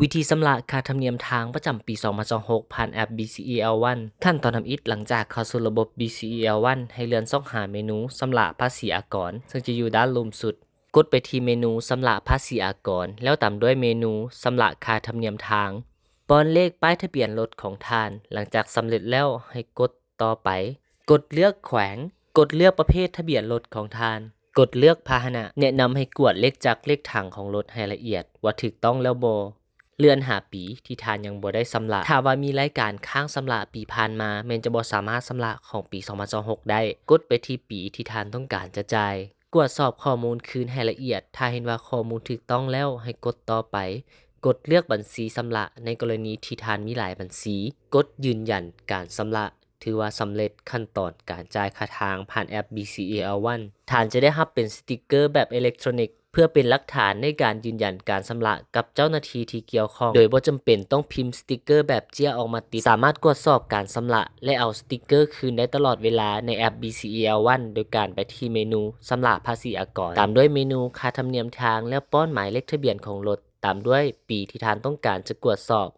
ວິທີຊຳລະຄ່າທຳນຽມທາງປະຈຳປີສອງພັນຊາວຫົກ ຜ່ານແອັບ BCEL One. ຂັ້ນຕອນທຳອິດ, ຫຼັງຈາກເຂົ້າສູ່ລະບົບ BCEL One ໃຫ້ເລື່ອນຊອກຫາເມນູຊຳລະພາສີອາກອນ ເຊິ່ງຈະຢູ່ດ້ານລຸ່ມສຸດ. ກົດໄປທີ່ເມນູຊຳລະພາສີອາກອນ ແລ້ວຕາມດ້ວຍເມນູຊຳລະຄ່າທຳນຽມທາງ. ປ້ອນເລກປ້າຍທະບຽນລົດຂອງທ່ານ. ຫຼັງຈາກສຳເລັດແລ້ວ, ໃຫ້ກົດຕໍ່ໄປ. ກົດເລືອກແຂວງ. ກົດເລືອກປະເພດທະບຽນລົດຂອງທ່ານ. ກົດເລືອກພາຫະນະ. ແນະນຳໃຫ້ກວດເລກຈັກເລກຖັງຂອງລົດໃຫ້ລະອຽດວ່າຖືກຕ້ອງແລ້ວບໍ່. ເລື່ອນຫາປີທີ່ທ່ານຍັງບໍ່ໄດ້ຊຳລະ. ຖ້າວ່າມີລາຍການຄ້າງຊຳລະປີຜ່ານມາ, ແມ່ນຈະບໍ່ສາມາດຊຳລະຂອງປີສອງພັນຊາວຫົກໄດ້. ກົດໄປທີ່ປີທີ່ທ່ານຕ້ອງການຈະຈ່າຍ. ກວດສອບຂໍ້ມູນຄືນໃຫ້ລະອຽດ. ຖ້າເຫັນວ່າຂໍ້ມູນຖືກຕ້ອງແລ້ວ, ໃຫ້ກົດຕໍ່ໄປ. ກົດເລືອກບັນຊີຊຳລະໃນກໍລະນີທີ່ທ່ານມີຫຼາຍບັນຊີ. ກົດຢືນຢັນການຊຳລະ. ຖືວ່າສຳເລັດຂັ້ນຕອນການຈ່າຍຄ່າທາງຜ່ານແອັບ BCEL One. ທ່ານຈະໄດ້ຮັບເປັນສະຕິກເກີແບບເອເລັກໂທຣນິກ ເພື່ອເປັນຫຼັກຖານໃນການຢືນຢັນການຊຳລະກັບເຈົ້າໜ້າທີ່ທີ່ກ່ຽວຂ້ອງ, ໂດຍບໍ່ຈຳເປັນຕ້ອງພິມສະຕິກເກີແບບເຈ້ຍອອກມາຕິດ. ສາມາດກວດສອບການຊຳລະ ແລະ ເອົາສະຕິກເກີຄືນໄດ້ຕະຫຼອດເວລາໃນແອັບ BCEL One ໂດຍການໄປທີ່ເມນູຊຳລະພາສີອາກອນ, ຕາມດ້ວຍເມນູຄ່າທຳນຽມທາງ ແລ້ວປ້ອນໝາຍເລກທະບຽນຂອງລົດ, ຕາມດ້ວຍປີທີ່ທ່ານຕ້ອງການຈະກວດສອບ.